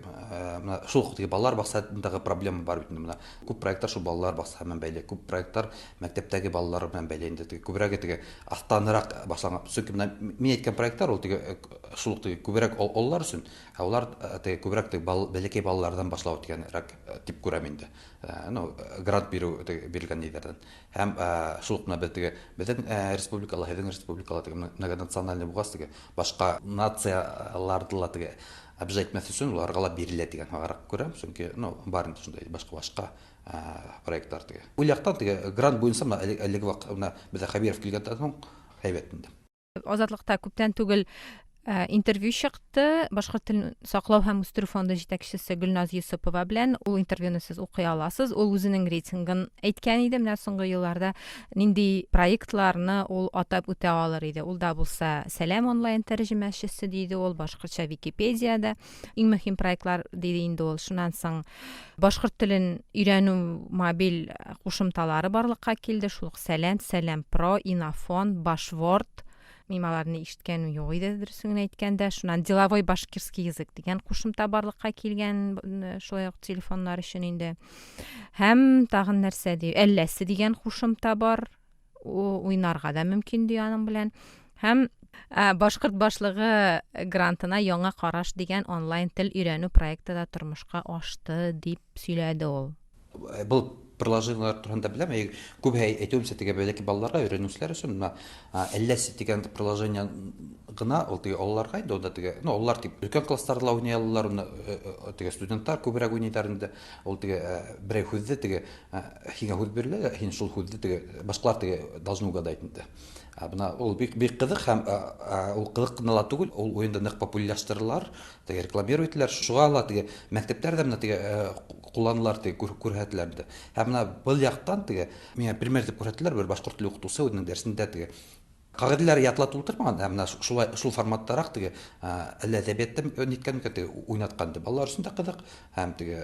менә шул ук теге балалар бакчасындагы проблема бар бит инде менә. Күп проектлар шул балалар бакчасы белән бәйле, күп проектлар мәктәптәге балалар белән бәйле инде. Теге күбрәге теге астанрак башланган. Чөнки менә мин әйткән проектлар ул теге шул ук теге күбрәк олылар өчен, ә улар теге күбрәк теге бәләкәй балалардан башлау дигәнрәк дип күрәм инде. Ну, грант бирү бирелгән ниләрдән. Һәм шул ук менә без теге безнең республикала, һеҙҙең республикала теге многонациональный булғас теге башка нацияларҙы ла теге обижать итмәҫ өсөн уларға ла бирелә тигән һымағыраҡ күрәм, сөнки ну бар инде шундай башка башка проекттар теге. Ул яктан теге грант буенча менә әлеге вакыт менә бездә Хәбиров килгәндән һуң һәйбәт инде. Азатлыкта күптән түгел э, интервью чыкты. Башкорт телен саклау һәм үстерү фонды җитәкчесе Гөлназ Йосыпова белән. Ул интервьюны сез укый аласыз. Ул үзенең рейтингын әйткән иде. Менә соңгы елларда нинди проектларны ул атап үтә алыр иде. Ул да булса Сәлам онлайн тәрҗемәчесе диде ул, башкортча Википедиядә иң мөһим проектлар диде инде ул. Шуннан соң башкорт телен өйрәнү мобиль кушымталары барлыкка килде. Шул ук Сәлам, Сәлам Про, Инофон, Башворд. Мин аларны ишеткәнем юк иде, дөресен генә әйткәндә. Шуннан Деловой башкирский язык дигән кушымта барлыкка килгән, шулай ук телефоннар өчен инде. Һәм тагын нәрсә ди? Әлләсе дигән кушымта бар. Уйнарга да мөмкин ди аның белән. Һәм Башкорт башлыгы грантына яңа караш дигән онлайн тел өйрәнү проекты да тормышка ашты, дип сөйләде ул. Был приложениелар турында беләм. Күп әйтүемчә, теге бәләкәй балаларга өйрәнүчеләр өчен менә Әлләсе дигән приложение гына ул теге олыларга инде ул да теге, ну, олылар дип өлкән классларда ла уйный алалар, уны теге студентлар күбрәк уйныйлар инде. Ул теге берәй һүзне теге һиңә һүз бирелә, һин шул һүзне теге башкалар теге должны угадать инде. Бына ул бик бик кызык һәм ул кызык кына ла түгел, ул уенда нык популярлаштыралар, теге рекламируют ителәр. Шуңа ла теге мәктәпләр дә менә теге кулланалар, теге күрһәтеләр инде. Һәм менә был яктан теге миңа пример итеп күрһәттеләр, бер башкорт теле укытучысы үзенең дәресендә теге кагыйдәләр ятлатып утырмаган, ә менә шулай шул форматтарак теге әллә әдәбиятта ниткән микән теге уйнаткан дип. Балалар өчен дә кызык һәм теге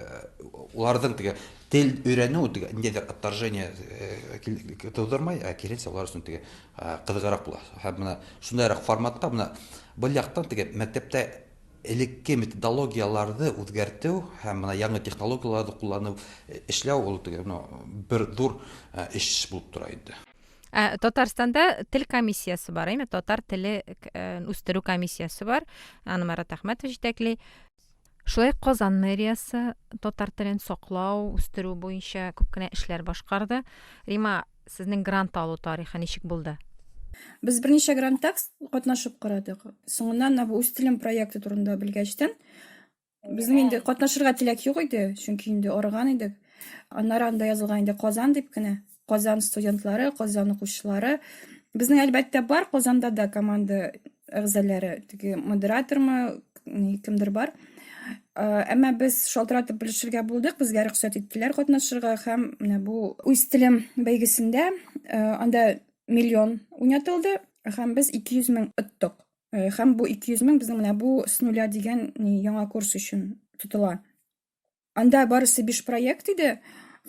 уларның теге Тел өйрәнү теге ниндидер отторжение тудырмай, ә киресенчә алар өчен теге кызыграк була. Һәм менә шундайрак форматта менә бу яктан теге мәктәптә элекке методологияләрне үзгәртү һәм менә яңа технологияләрне кулланып эшләү ул теге ну бер зур эш булып тора инде. Ә, Татарстанда тел комиссиясе бар, әйме? Татар теле үстерү комиссиясе бар. Аны Марат Әхмәтов җитәкли. Шулай ук Казан мэриясе татар телен саклау, үстерү буенча күп кенә эшләр башкарды. Рима, сезнең грант алу тарихы ничек булды? Без берничә грантта катнашып карадык. Соңыннан менә бу Үз телем проекты турында белгәчтен, безнең инде катнашырга теләк юк иде, чөнки инде арыган идек. Аннары анда язылган инде Казан дип кенә. Казан студентлары, Казан укучылары. Безнең әлбәттә бар Казанда да команда әгъзалары, теге модератормы, кемдер бар. Әмма без шалтыратып белешергә булдык, безгә рөхсәт иттеләр катнашырга һәм менә бу үз телем бәйгесендә анда миллион уйнатылды һәм без 200 мең оттык. Һәм бу 200 мең безнең менә бу с нуля дигән яңа курс өчен тотыла. Анда барысы биш проект иде.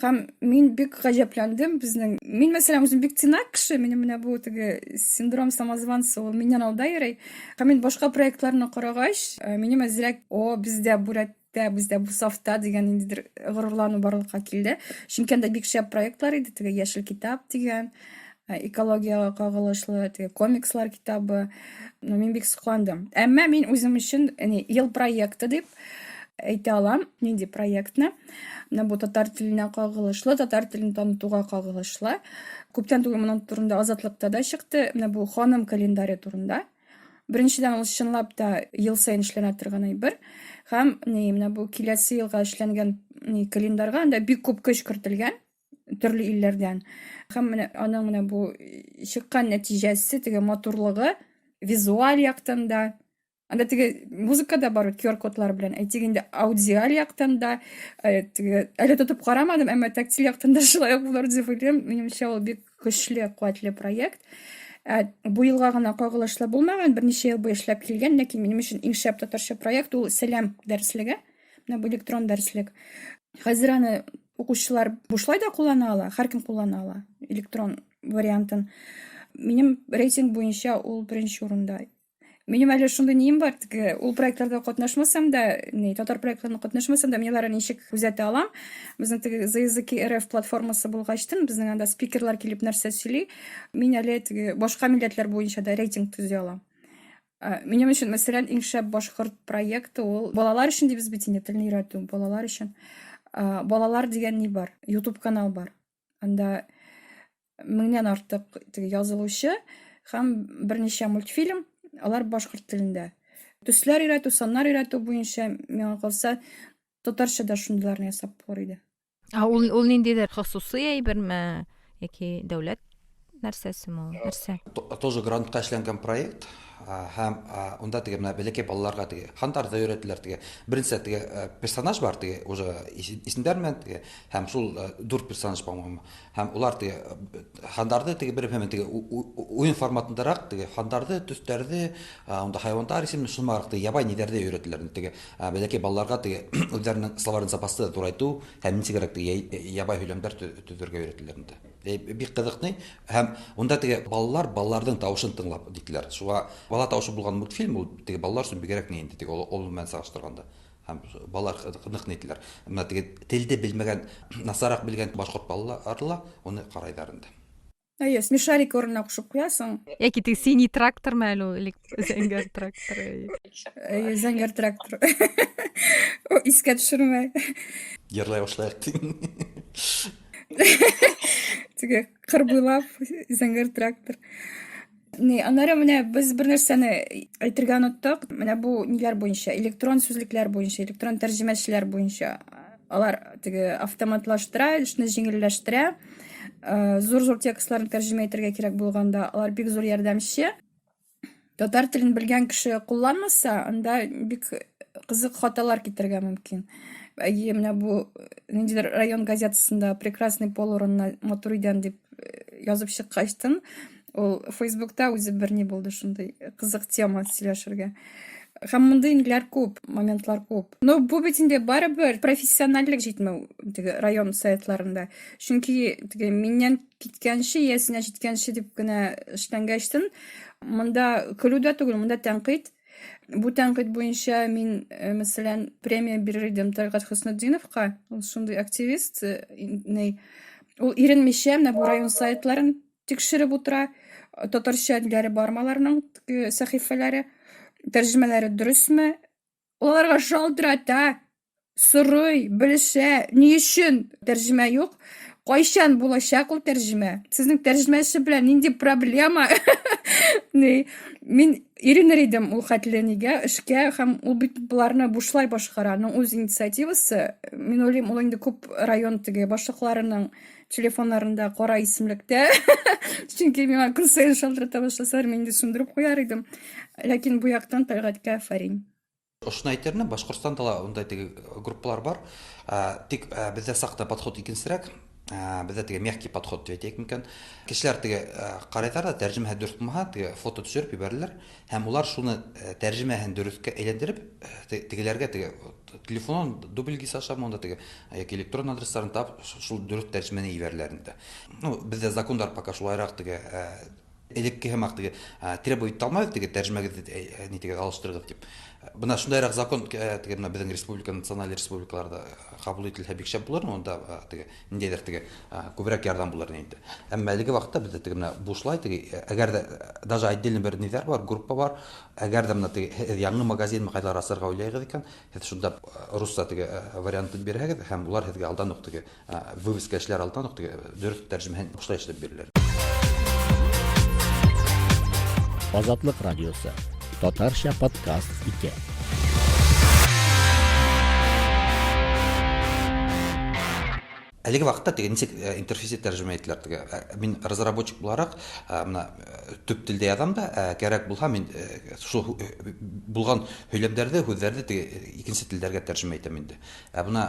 Һәм мин бик гаҗәпләндем безнең. Мин, мәсәлән, үзем бик тыйнак кеше, минем менә бу теге синдром самозванца, ул миннән алда йөри. Һәм мин башка проектларны карагач, э, минем әзрәк, о, бездә бу рәттә, бездә бу сафта дигән ниндидер горурлану барлыкка килде. Чөнки анда бик шәп проектлар иде, теге яшел китап дигән, Э, экологиягә кагылышлы теге комикслар китабы. Ну, мин бик сокландым. Әмма мин үзем өчен ел проекты дип әйтә алам, нинди проектны. Менә бу татар теленә кагылышлы, татар телен танытуга кагылышлы. Күптән түгел моның турында Азатлыкта да чыкты. Менә бу ханым календаре турында. Беренчедән, ул чынлап та ел саен эшләнә торган әйбер. Һәм ни, менә бу киләсе елга эшләнгән ни календарьга анда бик күп көч кертелгән. төрле илләрдән. Һәм менә аның менә бу чыккан нәтиҗәсе, теге матурлыгы визуаль яктан да, анда теге музыка да бар QR-кодлар белән. Әйтик инде аудиаль яктан да, э, теге әле тотып карамадым, әмма тактиль яктан да шулай ук булыр дип уйлыйм. Минемчә, ул бик көчле, куәтле проект. Ә, бу елга гына кагылышлы булмаган, берничә ел буе эшләп килгән, ләкин минем өчен иң шәп татарча проект ул Сәлам дәреслеге. Менә бу электрон дәреслек. Хәзер аны Укучылар бушлай да куллана ала, һәркем куллана ала электрон вариантын. Минем рейтинг буенча ул беренче урында. Минем әле шундый нием бар, теге ул проектларда катнашмасам да, ни, татар проектларында катнашмасам да, мин аларны ничек күзәтә алам. Безнең теге За языки РФ платформасы булгачтын, безнең анда спикерлар килеп нәрсә сөйли, мин әле теге башка милләтләр буенча да рейтинг төзи алам. Минем өчен, мәсәлән, иң шәп башкорт проекты ул балалар өчен дибез бит инде, телне өйрәтү, балалар өчен. Балалар дигән ни бар? YouTube канал бар. Анда меңнән артык теге язылучы һәм берничә мультфильм, алар башкорт телендә. Төсләр өйрәтү, саннар өйрәтү буенча, миңа калса, татарча да шундыйларны ясап булыр иде. Ә ул ул ниндидер хосусый әйберме яки дәүләт нәрсәсеме ул? Нәрсә? Тоже грантка эшләнгән проект һәм унда теге менә бәләкәй балаларга теге хандарда өйрәтәләр теге. Беренче теге персонаж бар теге уже исемнәр белән теге һәм шул дүрт персонаж, по-моему. Һәм улар теге хандарды теге бер һәм теге уен форматындарак теге хандарды, төсләрде, унда хайвандар исемле шунмарак теге ябай нидәрдә өйрәтәләр. Теге бәләкәй балаларга теге үзләренең словарный запасы зурайту һәм ничегрәк теге ябай һөйләмнәр төзергә өйрәтәләр инде. Бик кызыкны һәм унда теге балалар балаларның тавышын тыңлап диделәр. Шуңа бала тавышы булган мультфильм ул теге балалар өчен бигрәк ни инде теге олы белән чагыштырганда. Һәм балалар нык нителәр. Менә теге телде белмәгән, насарак белгән башкорт балалары ла уны карайлар инде. Әйе, смешарик урынына кушып куясың. Яки теге синий трактормы әле ул, элек зәңгәр трактор. Әйе, зәңгәр трактор. О, искә төшермә. Җырлай башлыйк дим. Теге кыр буйлап зәңгәр трактор. Ни, аннары менә без бер нәрсәне әйтергә оныттык. Менә бу ниләр буенча, электрон сүзлекләр буенча, электрон тәрҗемәчеләр буенча алар теге автоматлаштыра, эшне җиңелләштерә. Э, зур-зур текстларны тәрҗемә итәргә кирәк булганда, алар бик зур ярдәмче. Татар телен белгән кеше кулланмаса, анда бик кызык хаталар китерергә мөмкин. Әйе, менә бу ниндидер район газетасында прекрасный пол урынына матур идән дип э, язып чыккачтын, Ул Фейсбукта үзе бер ни булды шундый кызык тема сөйләшергә. Һәм мондый ниләр күп, моментлар күп. Но бу бит инде барыбер профессиональлек җитмәү теге район сайтларында. Чөнки теге миннән киткәнче, иясенә җиткәнче дип кенә эшләнгәчтен, монда көлү дә түгел, монда тәнкыйть. Бу тәнкыйть буенча мин, э, мәсәлән, премия бирер идем Тәлгать Хөснетдиновка. Ул шундый активист, э, ни, ул иренмичә менә бу район сайтларын тикшереп утыра. Татарча ниләре бармы аларның сәхифәләре, тәрҗемәләре дөресме? Ул аларга шалтырата, сорый, белешә, ни өчен тәрҗемә юк? Кайчан булачак ул тәрҗемә? Сезнең тәрҗемәче белән нинди проблема? Ни, мин иренер идем ул хәтле нигә эшкә һәм ул бит боларны бушлай башкара, аның үз инициативасы. Мин уйлыйм, ул инде күп район теге башлыкларының телефоннарында кара исемлектә. Чөнки миңа көн саен шалтырата башласалар, мин инде сүндереп куяр идем. Ләкин бу яктан Тәлгатькә афәрин. Ошыны әйтермен, Башкортстанда ла ундай теге группалар бар. Тик бездә сакта подход икенчерәк. Бездә теге мягкий подход дип әйтәйек микән. Кешеләр теге карайлар да, тәрҗемә дөрес булмаһа, теге фото төшереп җибәрәләр. Һәм улар шуны тәрҗемәһен дөрескә әйләндереп, тегеләргә теге телефонын дубльгиз аша монда теге яки электрон адресларын тап, шул дөрес тәрҗемәне җибәрәләр инде. Ну, бездә законнар пока шулайрак теге элекке һымак теге требовать итә алмабыз теге тәрҗемәгезне ни теге алыштырыгыз дип. Менә шундайрак закон теге менә безнең республика националь республикаларда кабул ителсә бик шәп булыр, монда теге ниндәйдер теге күбрәк ярдәм булыр инде. Әмма әлеге вакытта бездә теге менә бушлай теге, әгәр дә даже отдельно бер ниләр бар, группа бар, әгәр дә менә теге һез яңы магазинмы кайлар ачарга уйлайгыз икән, һез шунда русча теге вариантын бирәгез һәм улар һезгә алдан ук теге вывеска эшләр алдан ук теге дөрес тәрҗемәһен бушлай эшләп бирәләр. Азатлык радиосы. Татарча подкаст итә. Әлеге вакытта теге ничек э, интерфейсы тәрҗемә ителәр теге э, мин разработчик буларак э, менә төп телдә язам да, кәрәк булса мин шул булган һөйләмнәрне, һүзләрне теге икенче телләргә тәрҗемә итәм инде. Ә менә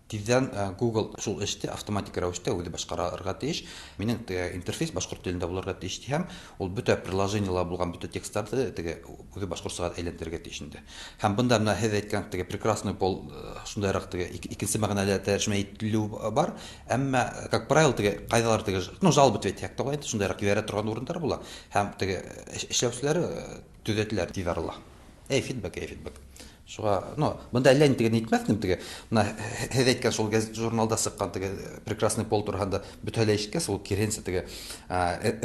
Тиздән Google шул эште автоматик рәвештә үзе башкарырга тиеш. Минем теге интерфейс башкорт телендә булырга тиеш ди һәм ул бөтә приложениелар булган бөтә текстларны теге үзе башкортчага әйләндерергә тиеш инде. Һәм бында менә һез әйткән теге прекрасный пол шундыйрак теге икенче мәгънәдә тәрҗемә ителү бар. Әмма, как правило, теге кайдалар теге, ну, жалоба дип әйтсәк тә була инде, шундыйрак җибәрә торган урыннар була. Һәм теге эшләүчеләр төзәтеләр тиз арала. Әй, фидбэк, әй, фидбэк. Шуга, ну, монда әллә ни теге нитмәс идем, теге, менә һез әйткән шул газет журналда чыккан теге прекрасный пол турында бөтенләй ишеткәс, ул киренсә теге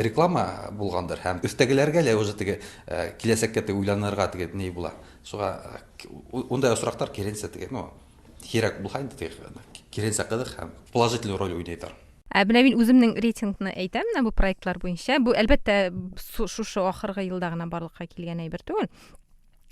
реклама булгандыр һәм өстәгеләргә лә уже теге киләчәккә теге уйланырга теге ни була. Шуга ундай очраклар киренсә теге, ну, кирәк булса инде теге киренсә кызык һәм положительный роль уйныйдыр. Ә менә мин үземнең рейтингны әйтәм менә бу проектлар буенча. Бу, әлбәттә, шушы ахыргы елда гына барлыкка килгән әйбер түгел.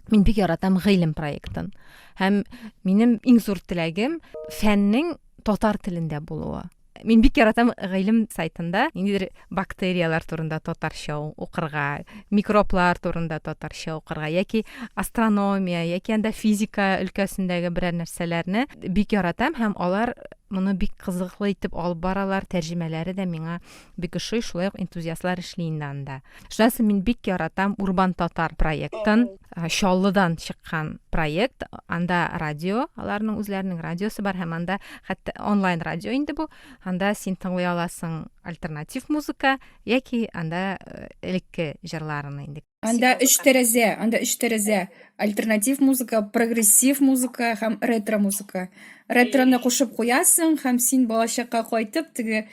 Мин бик яратам гыйлем проектын. Һәм минем иң зур теләгем фәннең татар телендә булуы. Мин бик яратам гыйлем сайтында ниндидер бактерияләр турында татарча укырга, микроблар турында татарча укырга яки астрономия, яки анда физика өлкәсендәге берәр нәрсәләрне бик яратам һәм алар моны бик кызыклы итеп алып баралар, тәрҗемәләре дә миңа бик ошый, шулай ук энтузиастлар эшли инде анда. Шуннан соң мин бик яратам Урбан татар проектын. Чаллыдан чыккан проект. Анда радио, аларның үзләренең радиосы бар һәм анда хәтта онлайн радио инде бу. Анда син тыңлый аласың альтернатив музыка яки анда элекке җырларны инде. Анда өч тәрәзә, анда өч тәрәзә. Альтернатив музыка, прогрессив музыка һәм ретро музыка. Ретроны кушып куясың һәм син балачакка кайтып теге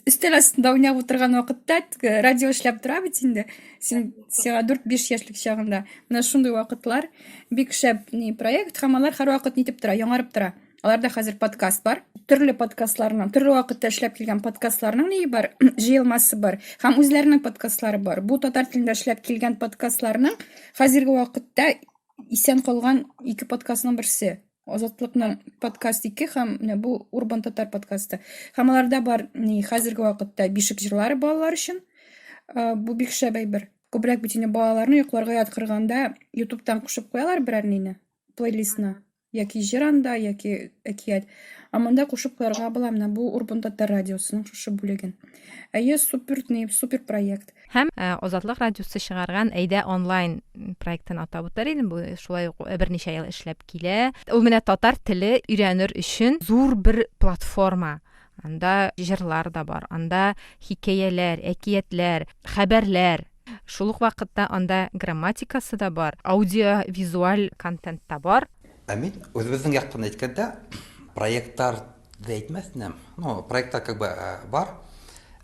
өстәл астында уйнап утырган вакытта теге радио эшләп тора бит инде. Син сиңа 4-5 яшьлек чагында. Менә шундый вакытлар бик шәп ни проект һәм алар һәрвакыт нитеп тора, яңарып тора. Аларда хәзер подкаст бар. Төрле подкастларның, төрле вакытта эшләп килгән подкастларның ние бар, җыелмасы бар. Һәм үзләренең подкастлары бар. Бу татар телендә эшләп килгән подкастларның хәзерге вакытта исән калган ике подкастның берсе. Азатлыкның подкаст 2 һәм менә бу Урбан татар подкасты. Һәм аларда бар ни хәзерге вакытта бишек җырлары балалар өчен. Бу бик шәп әйбер. Күбрәк бит инде балаларны йокларга яткырганда YouTube'тан кушып куялар берәр нине, плейлистны. Яки җыр анда, яки әкият. Ә монда кушып куярга була менә бу Урбан татар радиосының шушы бүлеген. Әйе, супер ни, супер проект. Һәм Азатлык радиосы чыгарган Әйдә онлайн проектын атап үтәр идем. Бу шулай ук берничә ел эшләп килә. Ул менә татар теле өйрәнер өчен зур бер платформа. Анда җырлар да бар, анда хикәяләр, әкиятләр, хәбәрләр. Шул ук вакытта анда грамматикасы да бар, аудиовизуаль контент та бар. Ә мин үзебезнең яктан әйткәндә, проектлар да әйтмәс идем. Ну, проектлар как бы бар.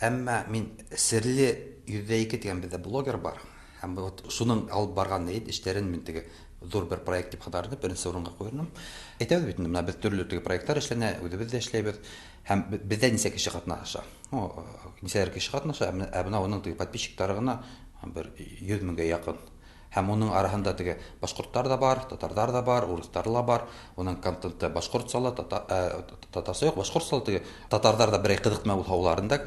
Әмма мин Серле 102 дигән бездә блогер бар. Һәм вот шуның алып барган эшләрен мин теге зур бер проект дип санар идем, беренче урынга куер идем. Әйтәбез бит инде, менә без төрле теге проектлар эшләнә, үзебез дә эшләйбез. Һәм бездә ничә кеше катнаша? Ну, ничәләр кеше катнаша, ә менә аның теге подписчиклары гына бер 100 меңгә якын. Һәм уның араһында теге башкортлар да бар, татарлар да бар, урыслар ла бар. Уның контенты башкортча ла, татарча юк, башкортча ла теге татарлар да берәй кызык нәмә булса, уларын да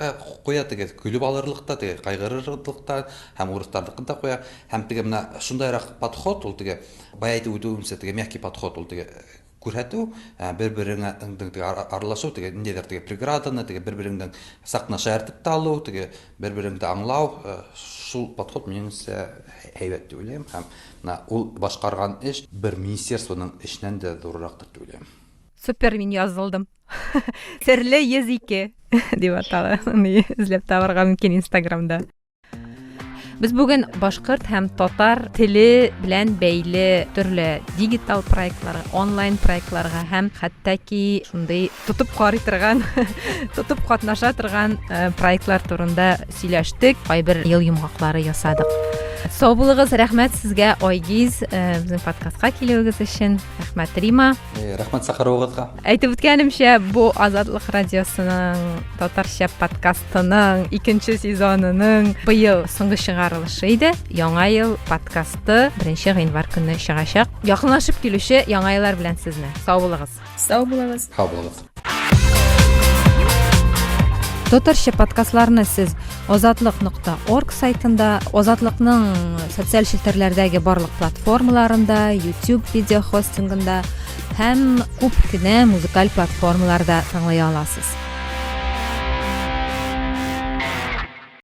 куя, теге көлеп алырлык та, теге кайгырырлык та, һәм урысларныкын да куя. Һәм теге менә шундайрак подход, ул теге бая әйтеп үтүемчә, теге мягкий подход, ул теге күрһәтү, бер-береңә теге аралашу, теге ниндидер теге преграданы, теге бер-береңнең сак кына шаяртып та алу, теге бер-береңне аңлау, шул подход минемчә әйбәт дип уйлыйм. Һәм менә ул башкарган эш бер министерствоның эшеннән дә зуррактыр дип уйлыйм. Супер, мин язылдым. Серле 102 дип атала. Эзләп табарга мөмкин Инстаграмда. Без бүген башкорт һәм татар теле белән бәйле төрле дигитал проектларга, онлайн проектларга һәм хәтта ки шундый тотып карый торган, тотып катнаша торган э, проектлар турында сөйләштек, кайбер ел йомгаклары ясадык. Сау булыгыз, рәхмәт сезгә, Айгиз, э, безнең подкастка килүегез өчен. Рәхмәт, Рима. Э, рәхмәт чакыруыгызга. Әйтеп үткәнемчә, бу Азатлык радиосының татарча подкастының икенче сезонының быел соңгы чыгарылышы иде. Яңа ел подкасты 1 гыйнвар көнне чыгачак. Якынлашып килүче яңа еллар белән сезне. Сау булыгыз. Сау булыгыз. Сау булыгыз. Татарча подкастларны сез Озатлык.орг сайтында, Озатлыкның социаль челтәрләрдәге барлык платформаларында, YouTube видео хостингында, һәм күп кенә музыкаль платформаларда тыңлый аласыз.